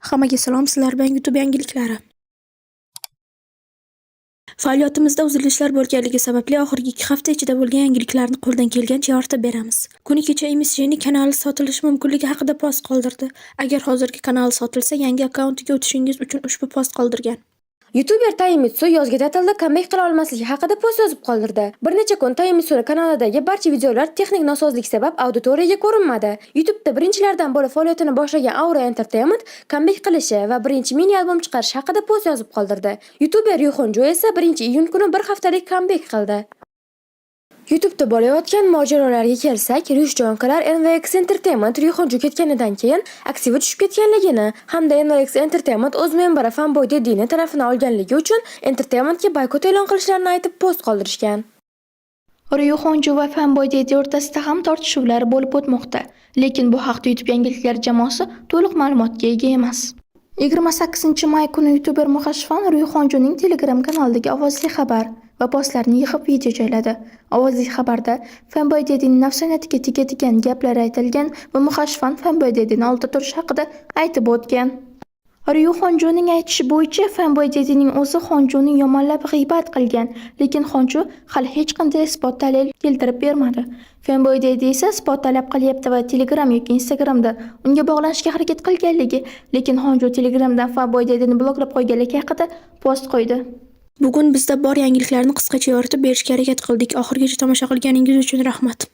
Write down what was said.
Hammaga salom, sizlar bilan YouTube yangiliklari. Faoliyatimizda uzilishlar bo'lganligi sababli oxirgi 2 hafta ichida bo'lgan yangiliklarni qo'ldan kelgancha yoritib beramiz. Kuni kecha MSG'ning kanali sotilishi mumkinligi haqida post qoldirdi. Agar hozirgi kanal sotilsa, yangi akkauntiga o'tishingiz uchun ushbu post qoldirgan. Youtuber Taimitsu yozgi ta'tilda comeback qila olmasligi haqida post yozib qoldirdi. Bir necha kun Taimitsuning kanalidagi barcha videolar texnik nosozlik sabab auditoriyaga ko'rinmadi. YouTube'da birinchilardan bo'lib faoliyatini boshlagan Aura Entertainment comeback qilishi va birinchi mini albom chiqarish haqida post yozib qoldirdi. YouTuber Yuxonjo esa 1-iyun kuni bir haftalik comeback qildi. YouTube'da bo'layotgan mojarolarga kelsak, Ryushjonkalar NVX Entertainment Ryuxonjo ketganidan keyin aktivi tushib ketganligini hamda NVX Entertainment o'z memberi Fanboy Daddy'ni tarafini olganligi uchun Entertainmentga boykot e'lon qilishlarini aytib post qoldirishgan. Ryu Honju va Fanboy Daddy o'rtasida ham tortishuvlar bo'lib o'tmoqda, lekin bu haqda YouTube yangiliklari jamoasi to'liq ma'lumotga ega emas. 28-may kuni youtuber Muhashfon Ryu Honjuning Telegram kanalidagi ovozli xabar va postlarni yig'ib video joyladi. Ovozli xabarda Fanboy Daddy'ning nafsoniyatiga tegadigan gaplar aytilgan va Muhashfon Fanboy Daddy'ni oldida turish haqida aytib o'tgan. Ryu Honjuning aytishi bo'yicha Fanboy Daddy'ning o'zi Honjuni yomonlab g'iybat qilgan, lekin Honju hali hech qanday isbot dalil keltirib bermadi. Fanboy Daddy esa isbot talab qilyapti va Telegram yoki Instagramda unga bog'lanishga harakat qilganligi, lekin Honju Telegramdan Fanboy Daddy'ni bloklab qo'yganligi haqida post qo'ydi. Bugun bizda bor yangiliklarni qisqacha yoritib berishga harakat qildik. Oxirigacha tomosha qilganingiz uchun rahmat.